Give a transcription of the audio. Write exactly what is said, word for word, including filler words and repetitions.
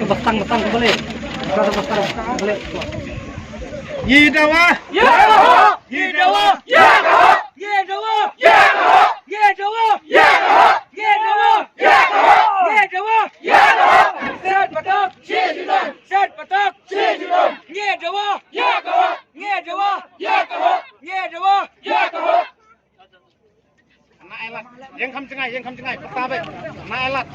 Bastang, bastang, kembali. Bastang, bastang, kembali. Ngi dawa. Ya ka hok. Ngi dawa. Ya ka hok. Ngi dawa. Ya ka hok. Ngi dawa. Set patok. Set patok. Ngi dawa. Ya ka hok. Ngi dawa. Ya ka hok. Ngi dawa. Ya ka hok. Na elat. Ïeng kham jngai, ïeng kham jngai. Pata bek. Na elat.